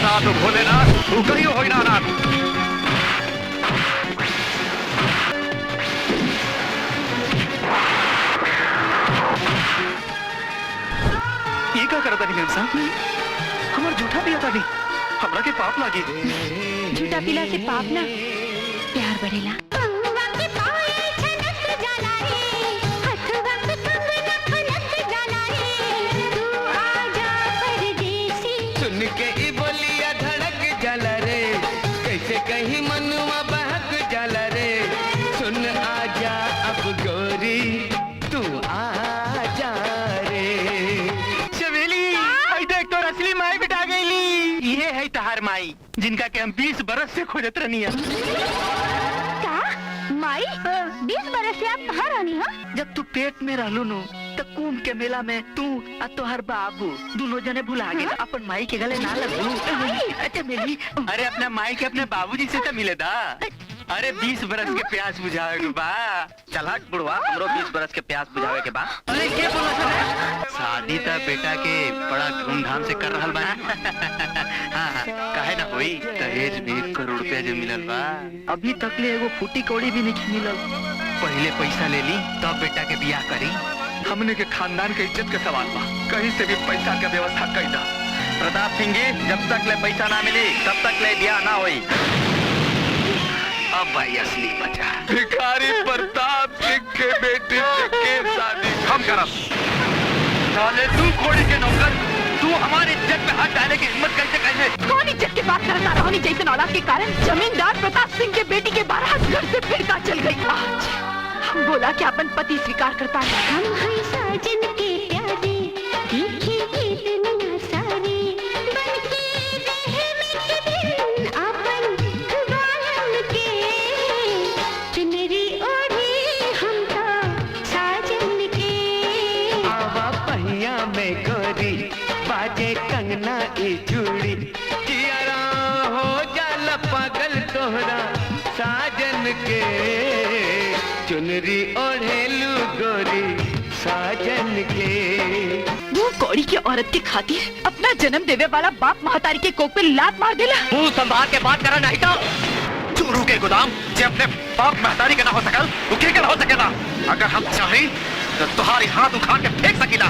साथ भोलेनाथ, तू कहियो होई ना अनाथ। ये का करता नहीं मेम साहब? हमार झूठा पिया था नहीं, हमरा के पाप लागी। झूठा पीला से पाप ना प्यार बढ़ेला। सुन के ई बोलिया धड़क जाला रे, कैसे कहीं मनुआ बहक जाला रे। सुन आजा अब गोरी तू आजा रे। चमेली, आई देख तो असली माई बिठा गईली। ये है तहार माई जिनका के हम 20 बरस से खोजत रहनी है। का माई 20 बरस से आप कहाँ रहनी हो? जब तू पेट में रहलू नु त कुंभ के मेला में तू आ तोहर बाबू दोनों जने भुला गए, अपन माई के गले ना लगू। चमेली, अरे अपना माई के अपने बाबूजी से तो मिले दा। अरे 20 बरस के प्यास बुझावे के बा। चल हट बुढ़वा, हमरो 20 बरस के प्यास बुझावे के बा। अरे के बोला सर? शादी त बेटा के बड़ा धूमधाम से कर रहल बा। हाँ, हाँ, काहे ना होई, दहेज में 1 करोड़ रुपया जो मिलल बा। अभी तक ले एगो फूटी कौड़ी भी नहीं मिलल। पहले पैसा ले ली तब बेटा के बियाह करी। हमने के खानदान के इज्जत के सवाल बा, कहीं से भी पैसा के व्यवस्था कर दा। प्रताप सिंह जी, जब तक ले पैसा ना मिली तब तक ले बियाह ना होई। अब भाई असली मजा। भिखारी प्रताप सिंह के बेटे से के शादी हम करब। साले तू खोड़ी के नौकर, तू हमारी इज्जत पे हाथ डालने की हिम्मत कैसे कैसे? कौन इज्जत की बात करता रहोनी जैसे औलाद के कारण जमींदार प्रताप सिंह के बेटी के बारात घर से फिरता चल गई। आज हम बोला कि अपन पति स्वीकार करता है। हम हैं साजन के प्यारे, देखेंगे दुनिया सारी, बनके रहमत बिन अपन बालम के, चुनरी ओढ़े हम तो साजन के। आवा पहिया में गोरी बाजे कंगना ई चूड़ी, जियरा हो जाला पागल तोहरा साजन के। चुनरी ओढ़ेलू गोरी साजन के। वो कौड़ी के औरत के खातिर अपना जन्म देवे वाला बाप महतारी के कोख पे लात मार देला। मुंह संभाल के बात करा नहीं तो चोरू के गोदाम जे अपने बाप महतारी के ना हो सकल, वो के के ना हो सकेला। अगर हम चाहें तो तुम्हारी हाथ उखाड़ के फेंक सकीला।